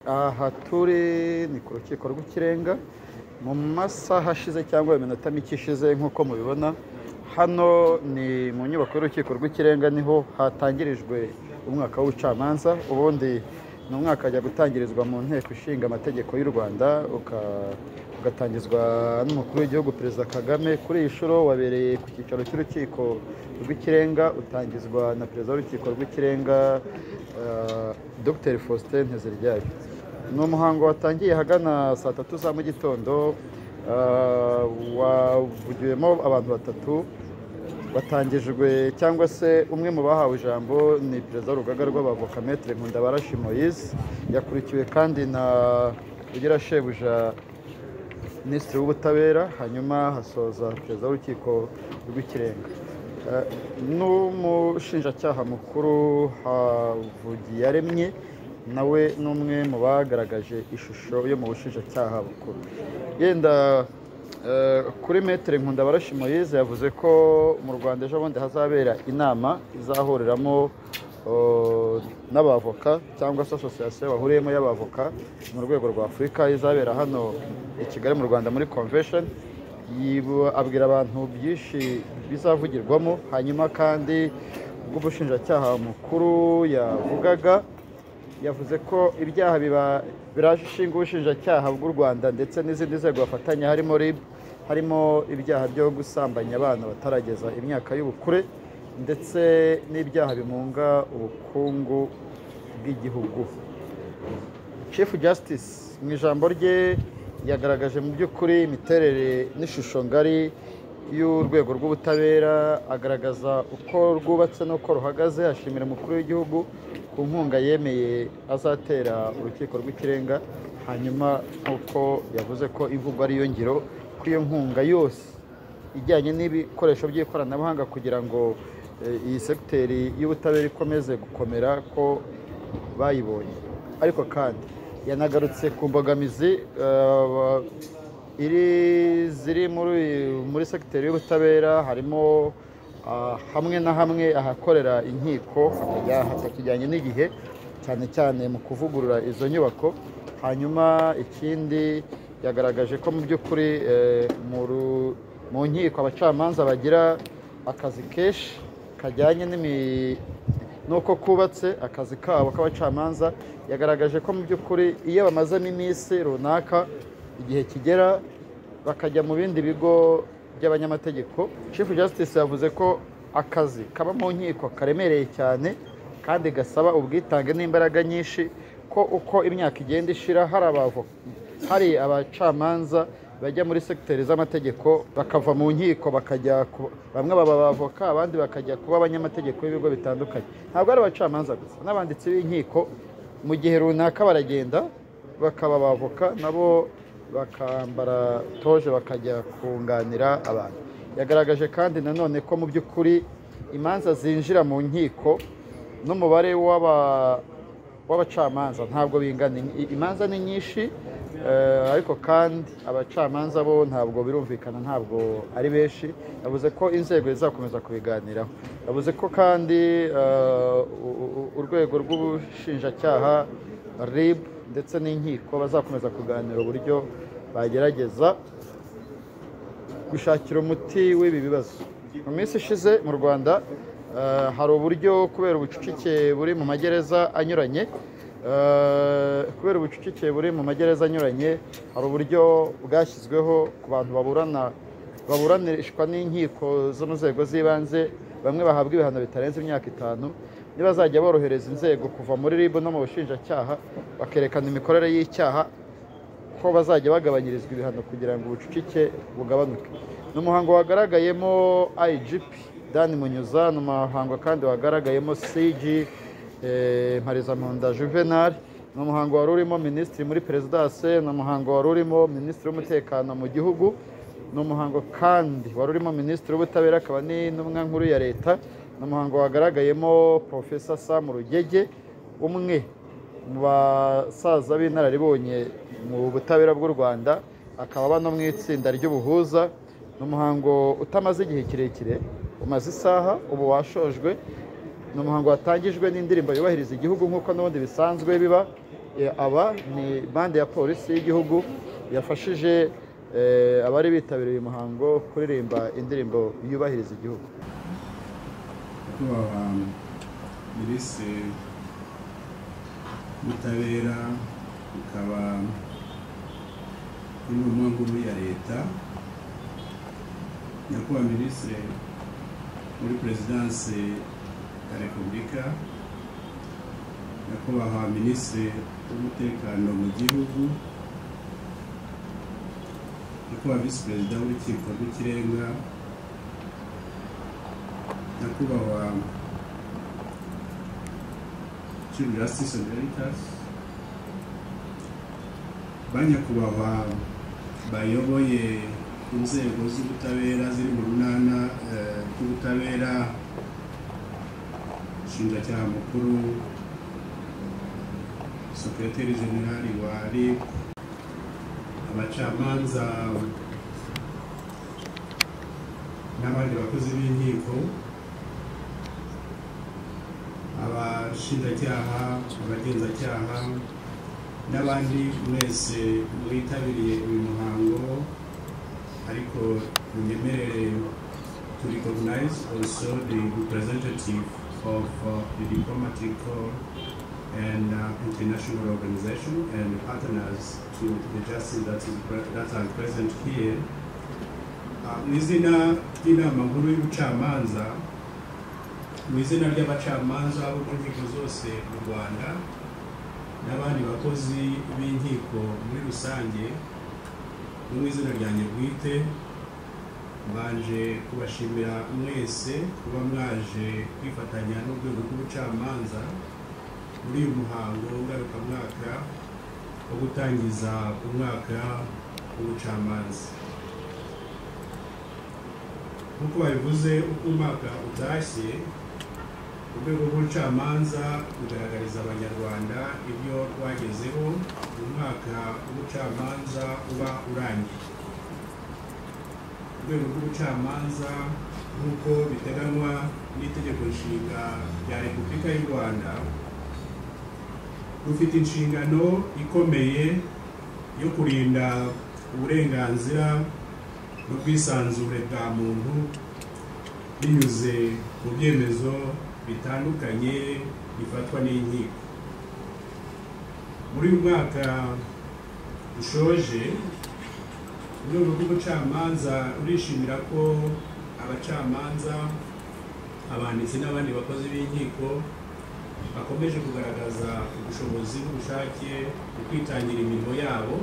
Aha turi ni ku Rukiko rw'Ikirenga. Mu masaha ashize cyangwa iminota mike ishize, nk'uko mubibona, hano ni mu nyubako y'Urukiko rw'Ikirenga, niho hatangirijwe umwaka w'ubucamanza. Ubundi ni umwaka wajya gutangirizwa mu Nteko Ishinga Amategeko y'u Rwanda, ugatangizwa n'Umukuru w'Igihugu, Perezida Kagame. Kuri iyi nshuro wabereye ku cyicaro cy'Urukiko rw'Ikirenga, utangizwa na Perezida w'Urukiko rw'Ikirenga, Dr Faustin Nteziryayo. Ni umuhango watangiye ahagana saa 3 za mu gitondo, wavugiwemo abantu batatu batangijwe, cyangwa se umwe mu bahawe ijambo ni Perezida w'Urugaga rw'Abavoka, Maître Nkundabarashi Moïse. Yakurikiwe kandi na Ugirashebuja, Minisitiri w'Ubutabera, hanyuma hasoza Perezida w'Urukiko rw'Ikirenga. N'umushinjacyaha mukuru Havugiyaremye nawe ni umwe mu bagaragaje ishusho yo mu bushinjacyaha bukuru. Yenda kuri Maître Nkundabarashi Moïse, yavuze ko mu Rwanda ejo bundi hazabera inama izahuriramo n'abavoka, cyangwa se association bahuriyemo y'abavoka mu rwego rwa Afurika, izabera hano i Kigali mu Rwanda muri Convention. Abwira abantu byinshi bizavugirwamo. Hanyuma kandi ubwo umushinjacyaha mukuru yavugaga, yavuze ko ibyaha biba biraje ishinga ubushinjacyaha bw'u Rwanda ndetse n'izindi nzego bafatanya, harimo RIB, harimo ibyaha byo gusambanya abana batarageza imyaka y'ubukure ndetse n'ibyaha bimunga ubukungu bw'igihugu. Chief Justice mu ijambo rye yagaragaje mu by'ukuri imiterere n'ishusho ngari y'urwego rw'ubutabera, agaragaza uko rwubatse n'uko ruhagaze, ashimira Umukuru w'Igihugu ku nkunga yemeye azatera Urukiko rw'Ikirenga. Hanyuma nk'uko yavuze ko imvugo ariyo ngiro, ko iyo nkunga yose ijyanye n'ibikoresho by'ikoranabuhanga kugira ngo iyi segiteri y'ubutabera ikomeze gukomera, ko bayibonye. Ariko kandi yanagarutse ku mbogamizi iri ziri muri segiteri y'ubutabera, harimo hamwe na hamwe ahakorera inkiko hatakijyanye n'igihe, cyane cyane mu kuvugurura izo nyubako. Hanyuma ikindi yagaragaje ko mu by'ukuri mu nkiko abacamanza bagira akazi kenshi kajyanye n'uko kubatse akazi kabo k'abacamanza. Yagaragaje ko mu by'ukuri iyo bamazemo iminsi runaka, igihe kigera bakajya mu bindi bigo by'abanyamategeko. Chief Justice yavuze ko akazi kaba mu nkiko karemereye cyane kandi gasaba ubwitange n'imbaraga nyinshi, ko uko imyaka igenda ishira hari abacamanza bajya muri segiteri z'amategeko, bakava mu nkiko bakajya bamwe baba abavoka, abandi bakajya kuba abanyamategeko b'ibigo bitandukanye. Ntabwo ari abacamanza gusa, n'abanditsi b'inkiko mu gihe runaka baragenda bakaba abavoka, nabo bakambara toge bakajya kunganira abantu. Yagaragaje kandi nanone ko mu by'ukuri imanza zinjira mu nkiko n'umubare w'abacamanza ntabwo bingana. Imanza ni nyinshi, ariko kandi abacamanza bo ntabwo birumvikana, ntabwo ari benshi. Yavuze ko inzego zizakomeza kubiganiraho. Yavuze ko kandi urwego rw'ubushinjacyaha, RIB ndetse n'inkiko bazakomeza kuganira uburyo bagerageza gushakira umuti w'ibi bibazo. Mu minsi ishize mu Rwanda hari uburyo, kubera ubucucike buri mu magereza anyuranye, kubera ubucucike buri mu magereza anyuranye, hari uburyo bwashyizweho ku bantu baburanishwa n'inkiko zo mu nzego z'ibanze, bamwe bahabwa ibihano bitarenze imyaka 5, nibazajya borohereza inzego kuva muri RIB no mu bushinjacyaha bakerekana imikorere y'icyaha, ko bazajya bagabanyirizwa ibihano kugira ngo ubucucike bugabanuke. Ni umuhango wagaragayemo IGP Dan Munyuza, ni umuhango kandi wagaragayemo CG Marizamunda Juvenal, ni umuhango wari urimo Minisitiri muri Perezidanse, ni umuhango wari urimo Minisitiri w'Umutekano mu gihugu, ni umuhango kandi wari urimo Minisitiri w'Ubutabera akaba n'Intumwa Nkuru ya Leta, ni umuhango wagaragayemo Profesa Sam Rugege, umwe mu basaza b'inararibonye mu butabera bw'u Rwanda, akaba aba no mu itsinda ry'ubuhuza. Ni umuhango utamaze igihe kirekire, umaze isaha, ubu washojwe. Ni umuhango watangijwe n'indirimbo yubahiriza igihugu nk'uko n'ubundi bisanzwe biba. Aba ni bande ya polisi y'igihugu yafashije abari bitabiriye uyu muhango kuririmba indirimbo yubahiriza igihugu. Nyakubahwa Minisitiri w'Ubutabera, ukaba n'intumwa nkuru ya Leta, Nyakubahwa Minisitiri muri Perezidansi ya Repubulika, Nyakubahwa Minisitiri w'Umutekano mu gihugu, Nyakubahwa Visi Perezida w'Urukiko rw'Ikirenga, Nyakubahwa Chief Justice Emeritus, ba nyakubahwa bayoboye inzego z'ubutabera ziri mu runana rw'ubutabera, Umushinjacyaha mukuru, Secretary General wa RIB, abacamanza n'abandi bakozi b'inkiko, abashinjacyaha, abagenzacyaha n'abandi mwese mwitabiriye uyu muhango, ariko munyemerere to recognize also the representative of the diplomatic corps and international organization and partners to the justice that are present here. Mu izina ry'Inama Nkuru y'Ubucamanza, mu izina ry'abacamanza bo mu nkiko zose mu Rwanda n'abandi bakozi b'inkiko muri rusange, no mu izina ryanjye bwite, mbanje kubashimira mwese kuba mwaje kwifatanya n'urwego rw'ubucamanza muri uyu muhango ngarukamwaka wo gutangiza umwaka w'ubucamanza. Nk'uko babivuze, uko umwaka utashye, urwego rw'ubucamanza rugaragariza Abanyarwanda ibyo rwagezeho mu mwaka w'ubucamanza uba urangiye. Urwego rw'ubucamanza, nk'uko biteganywa n'Itegeko Nshinga rya Repubulika y'u Rwanda, rufite inshingano ikomeye yo kurinda uburenganzira n'ubwisanzure bwa muntu binyuze mu byemezo bitandukanye bifatwa n'inkiko. Muri uyu mwaka ushoje, urwego rw'ubucamanza rurishimira ko abacamanza, abanditsi n'abandi bakozi b'inkiko bakomeje kugaragaza ubushobozi n'ubushake mu kwitangira imirimo yabo,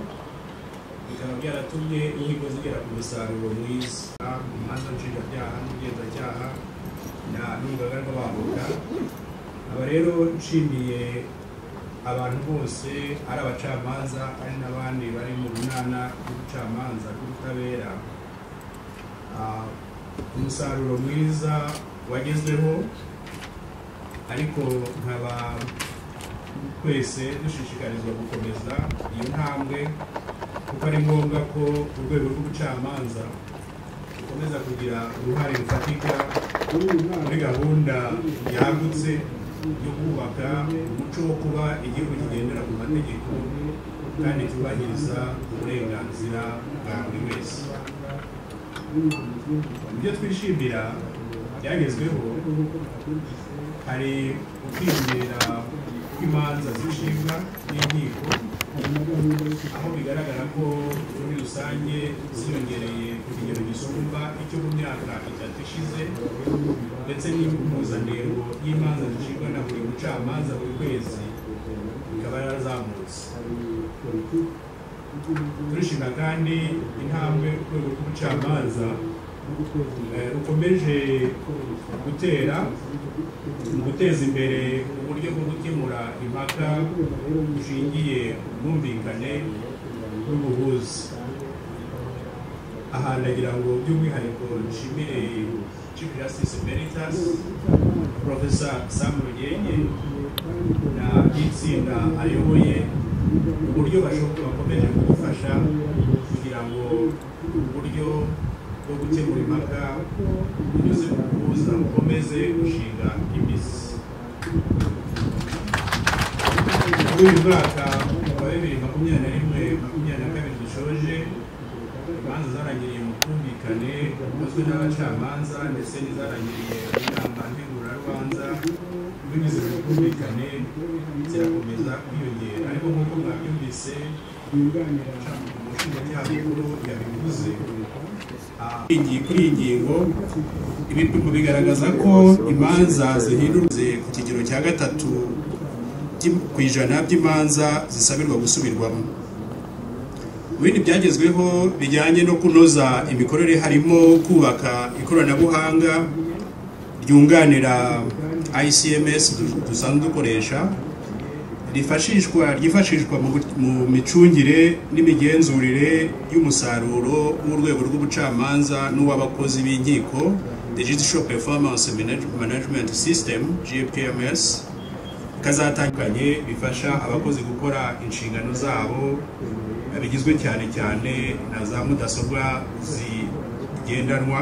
bikaba byaratumye inkiko zigera ku musaruro mwiza mu manza nshinjabyaha n'ubugenzacyaha n'urugaga rw'abavoka. Aba rero nshimiye abantu bose, ari abacamanza ari n'abandi bari mu runana rw'ubucamanza rw'ubutabera, umusaruro mwiza wagezweho, ariko nkaba twese dushishikarizwa gukomeza iyo ntambwe, kuko ari ngombwa ko urwego rw'ubucamanza rukomeza kugira uruhare rufatika muri gahunda yagutse yo kubaka umuco wo kuba igihugu kigendera ku mategeko kandi cyubahiriza uburenganzira bwa buri wese. Ibyo twishimira byagezweho hari ukwiyongera kw'imanza zicibwa n'inkiko, aho bigaragara ko muri rusange ziyongereye ku kigero gisumba icyo mu myaka 3 ishize, ndetse n'impuzandengo y'imanza zicibwa na buri mucamanza buri kwezi ikaba yarazamutse. Turishima kandi intambwe urwego rw'ubucamanza rukomeje gutera mu guteza imbere uburyo bwo gukemura impaka bushingiye ku bwumvikane n'ubuhuza. Aha ndagira ngo by'umwihariko nshimire Chief Justice Emeritus Professor Sam Rugege na itsinda ayoboye, uburyo bakomeje kudufasha kugira ngo uburyo bwo gukemura impaka binyuze mu buhuza bukomeze gushinga imizi. Muri uyu mwaka 2021-22 dushoje, imanza zarangiriye mu bwumvikane bukozwe n'abacamanza ndetse n'izarangiriye mu nama ntegurarubanza binyuze mu bwumvikane zirakomeza kwiyongera. Ariko nk'uko mwabyumvise, umushinjacyaha mukuru yabivuze, kuri iyi ngingo ibipimo bigaragaza ko imanza zihindurwa ku kigero cya 3% by'imanza zisabirwa gusubirwamo. Mu bindi byagezweho bijyanye no kunoza imikorere harimo kubaka ikoranabuhanga ryunganira ICMS dusanzwe dukoresha, ryifashishwa mu micungire n'imigenzurire y'umusaruro w'urwego rw'ubucamanza n'uw'abakozi b'inkiko, the Judicial Performance Management System GPMS, kazatandukanye bifasha abakozi gukora inshingano zabo, bigizwe cyane cyane na za mudasobwa zigendanwa.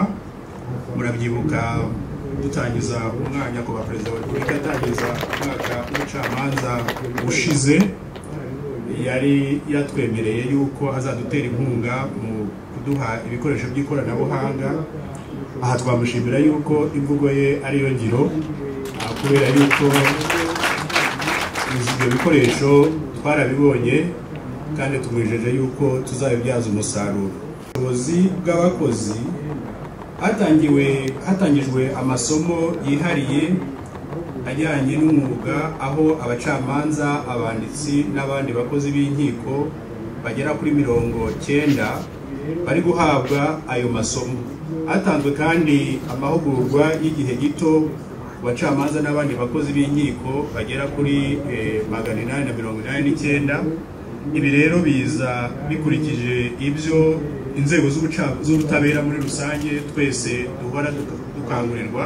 Murabyibuka dutangiza umwanya ku ba perezida wa Repubulika atangiza umwaka w'ubucamanza ushize, yari yatwemereye yuko azadutera inkunga mu kuduha ibikoresho by'ikoranabuhanga. Aha twamushimira yuko imvugo ye ariyo ngiro, kubera yuko ibyo bikoresho twarabibonye kandi tumwijeje yuko tuzabibyaza umusaruro. Ubuyobozi bw'abakozi hatangijwe amasomo yihariye ajyanye n'umwuga, aho abacamanza, abanditsi n'abandi bakozi b'inkiko bagera kuri 90 bari guhabwa ayo masomo. Hatanzwe kandi amahugurwa y'igihe gito ku bacamanza n'abandi bakozi b'inkiko bagera kuri 889. Ibi rero biza bikurikije ibyo inzego z'ubutabera muri rusange twese duhora dukangurirwa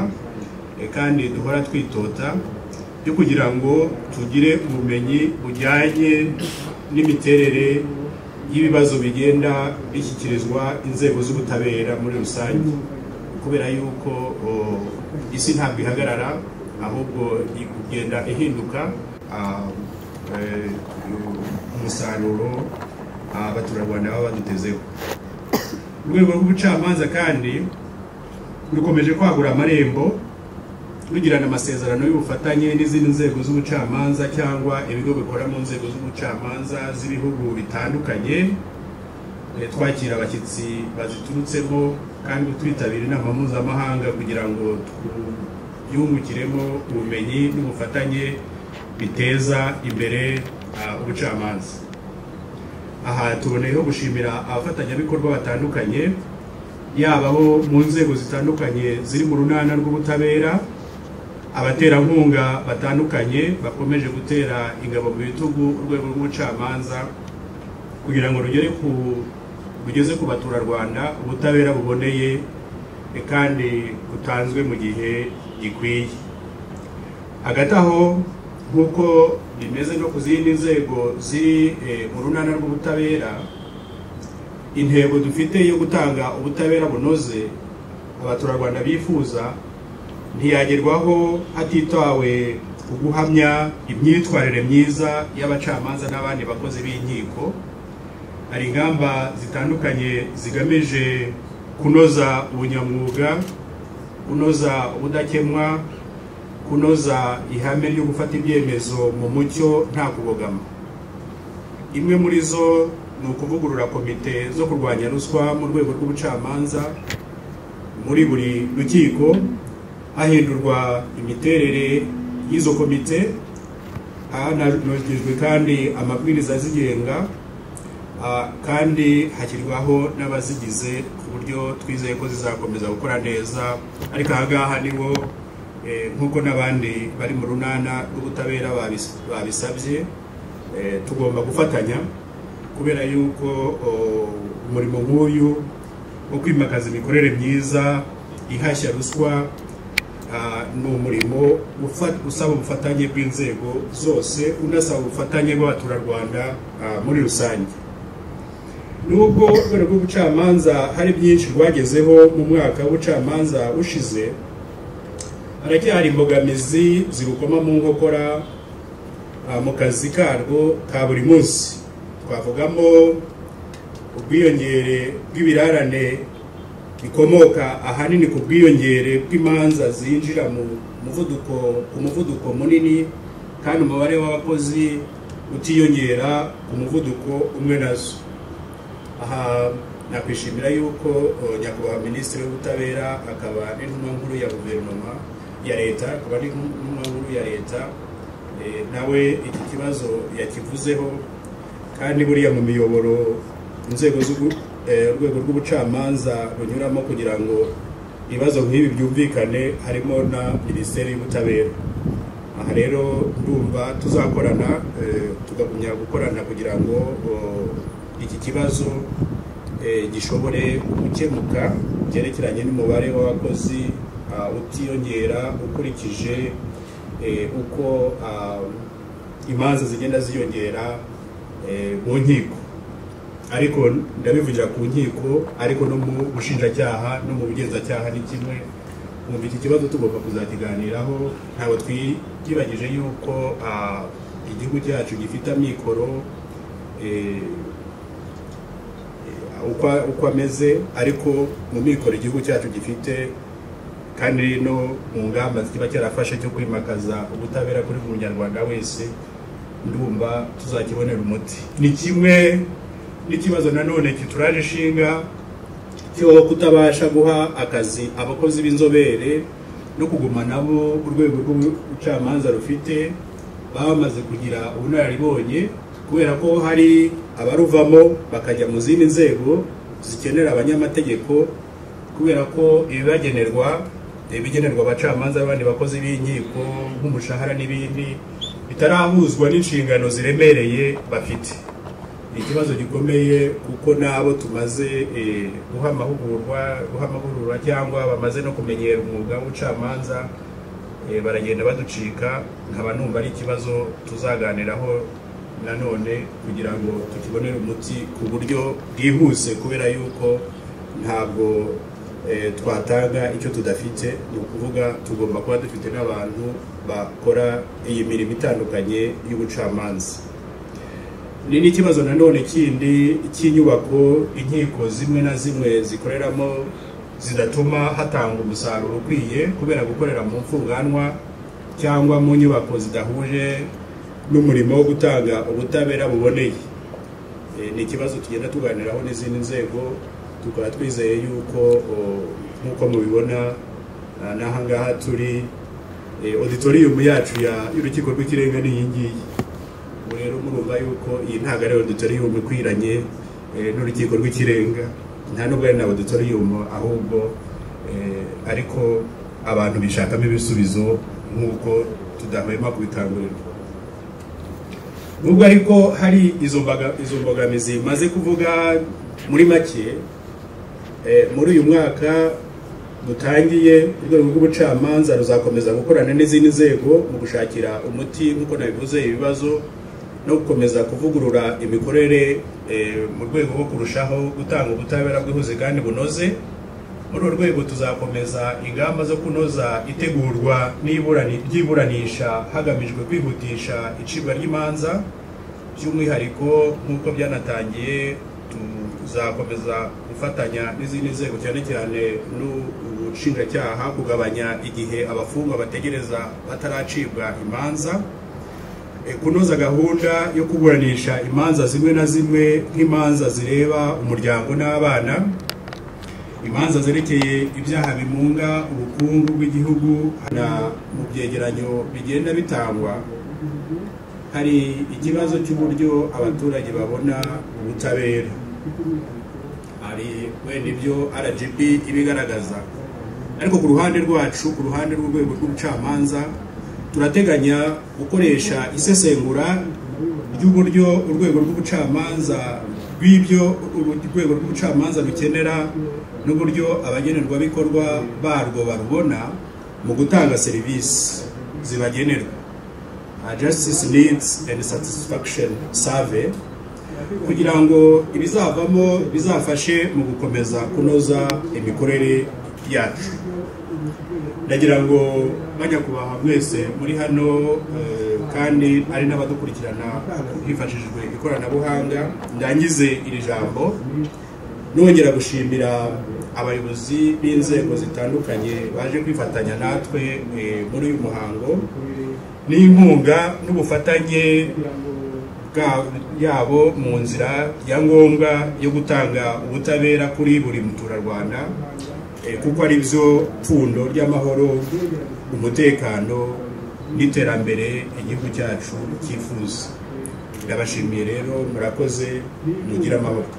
kandi duhora twitota byo kugira ngo tugire ubumenyi bujyanye n'imiterere y'ibibazo bigenda bishyikirizwa inzego z'ubutabera muri rusange, kubera yuko isi ntabwo ihagarara ahubwo igenda ihinduka. Umusaruro abaturarwanda baba badutezeho. Urwego rw'ubucamanza kandi rukomeje kwagura amarembo, rugirana amasezerano y'ubufatanye n'izindi nzego z'ubucamanza cyangwa ibigo bikora mu nzego z'ubucamanza z'ibihugu bitandukanye. Twakira abashyitsi baziturutsemo kandi twitabira inama mpuzamahanga kugira ngo twiyungukiremo ubumenyi n'ubufatanye biteza imbere ubucamanza. Aha tuboneyeho gushimira abafatanyabikorwa batandukanye, yaba abo mu nzego zitandukanye ziri mu runana rw'ubutabera, abaterankunga batandukanye bakomeje gutera ingabo mu bitugu urwego rw'ubucamanza kugira ngo rugeze ku baturarwanda ubutabera buboneye kandi butanzwe mu gihe gikwiye. Hagati aho, nk'uko bimeze no ku zindi nzego ziri mu runana rw'ubutabera, intego dufite yo gutanga ubutabera bunoze abaturarwanda bifuza ntiyagerwaho hatitawe ku guhamya imyitwarire myiza y'abacamanza n'abandi bakozi b'inkiko. Hari ingamba zitandukanye zigamije kunoza ubunyamwuga, kunoza ubudakemwa, kunoza ihame ryo gufata ibyemezo mu mucyo nta kubogama. Imwe muri zo ni ukuvugurura komite zo kurwanya ruswa mu rwego rw'ubucamanza muri buri rukiko, hahindurwa imiterere y'izo komite, hananogejwe kandi amabwiriza azigenga, kandi hashyirwaho n'abazigize ku buryo twizeye ko zizakomeza gukora neza. Ariko aha ngaha niho nk'uko n'abandi bari mu runana rw'ubutabera babisabye, tugomba gufatanya, kubera yuko umurimo nk'uyu wo kwimakaza imikorere myiza ihashya ruswa ni umurimo usaba ubufatanye bw'inzego zose, unasaba ubufatanye bw'abaturarwanda muri rusange. Nubwo urwego rw'ubucamanza hari byinshi rwagezeho mu mwaka w'ubucamanza ushize, haracyari imbogamizi zirukoma mu nkokora mu kazi karwo ka buri munsi. Twavugamo ubwiyongere bw'ibirarane bikomoka ahanini ku bwiyongere bw'imanza zinjira mu muvuduko ku muvuduko munini, kandi umubare w'abakozi utiyongera ku muvuduko umwe nazo. Aha nakwishimira yuko nyakubahwa Minisitiri w'Ubutabera akaba n'intumwa nkuru ya guverinoma ya leta, akaba n'intumwa nkuru ya leta, nawe iki kibazo yakivuzeho. Kandi buriya mu miyoboro inzego urwego rw'ubucamanza runyuramo kugira ngo ibibazo nk'ibi byumvikane harimo na Minisiteri y'Ubutabera. Aha rero ndumva tuzakorana, tugagumya gukorana kugira ngo iki kibazo gishobore gukemuka byerekeranye n'umubare w'abakozi utiyongera ukurikije uko imanza zigenda ziyongera mu nkiko. Ariko ndabivugira ku nkiko, ariko no mu bushinjacyaha no mu bugenzacyaha ni kimwe. Mwumva iki kibazo tugomba kuzakiganiraho. Ntabwo twiyibagije yuko igihugu cyacu gifite amikoro uko ameze, ariko mu mikoro igihugu cyacu gifite kandi no mu ngamba kiba cyarafashe cyo kwimakaza ubutabera kuri buri munyarwanda wese, ndumva tuzakibonera umuti. Ni kimwe n'ikibazo nanone kituraje ishinga cyo kutabasha guha akazi abakozi b'inzobere no kuguma nabo urwego rw'ubucamanza rufite bamaze kugira ubunararibonye, kubera ko hari abaruvamo bakajya mu zindi nzego zikenera abanyamategeko, kubera ko ibibagenerwa ibigenerwa abacamanza n'abandi bakozi b'inkiko nk'umushahara n'ibindi bitarahuzwa n'inshingano ziremereye bafite. Ni ikibazo gikomeye kuko nabo tumaze guha amahugurwa cyangwa bamaze no kumenyera umwuga w'ubucamanza baragenda baducika. Nkaba numva ari ikibazo tuzaganiraho nanone kugira ngo tukibonere umuti ku buryo bwihuse, kubera yuko ntabwo twatanga icyo tudafite. Ni ukuvuga tugomba kuba dufite n'abantu bakora iyi mirimo itandukanye y'ubucamanza. Ni n'ikibazo nanone kindi cy'inyubako inkiko zimwe na zimwe zikoreramo zidatuma hatanga umusaruro ukwiye, kubera gukorera mu mfunganwa cyangwa mu nyubako zidahuje n'umurimo wo gutanga ubutabera buboneye. Ni ikibazo tugenda tuganiraho n'izindi nzego, tukaba twizeye yuko nk'uko mubibona n'aha ngaha turi auditorium yacu y'urukiko rw'ikirenga ni iyi ngiyi. Ubu rero murumva yuko iyi ntabwo ari auditorium ikwiranye n'urukiko rw'ikirenga, nta nubwo ari na auditorium ahubwo, ariko abantu bishakamo ibisubizo nk'uko tudahwema kubikangurirwa. Nubwo ariko hari izo mbogamizi maze kuvuga muri make, muri uyu mwaka dutangiye urwego rw'ubucamanza ruzakomeza gukorana n'izindi nzego mu gushakira umuti nk'uko nabivuze ibibazo no gukomeza kuvugurura imikorere mu rwego rwo kurushaho gutanga ubutabera bwihuse kandi bunoze. Muri uru rwego tuzakomeza ingamba zo kunoza itegurwa ry'iburanisha hagamijwe kwihutisha icibwa ry'imanza, by'umwihariko nk'uko byanatangiye tuzakomeza gufatanya n'izindi nzego cyane cyane n'ubushinjacyaha kugabanya igihe abafungwa bategereza bataracibwa imanza, kunoza gahunda yo kuburanisha imanza zimwe na zimwe nk'imanza zireba umuryango n'abana, imanza zerekeye ibyaha bimunga ubukungu bw'igihugu. Na mu byegeranyo bigenda bitangwa hari ikibazo cy'uburyo abaturage babona ubutabera. Hari wenda ibyo RGB ibigaragaza, ariko ku ruhande rwacu, ku ruhande rw'urwego rw'ubucamanza, turateganya gukoresha isesengura ry'uburyo urwego rw'ubucamanza rw'ibyo urwego rw'ubucamanza rukenera n'uburyo abagenerwabikorwa barwo barubona mu gutanga serivisi zibagenerwa, Justice Needs and Satisfaction Survey, kugira ngo ibizavamo bizafashe mu gukomeza kunoza imikorere yacu. Ndagira ngo banyakubahwa mwese muri hano, kandi ari n'abadukurikirana hifashishijwe ikoranabuhanga, ndangize iri jambo nongera gushimira abayobozi b'inzego zitandukanye baje kwifatanya natwe muri uyu muhango n'inkunga n'ubufatanye yabo mu nzira ya ngombwa yo gutanga ubutabera kuri buri muturarwanda, kuko ari byo pfundo ry'amahoro, umutekano n'iterambere igihugu cyacu cyifuza. Ndabashimiye rero, murakoze, mugire amahoro.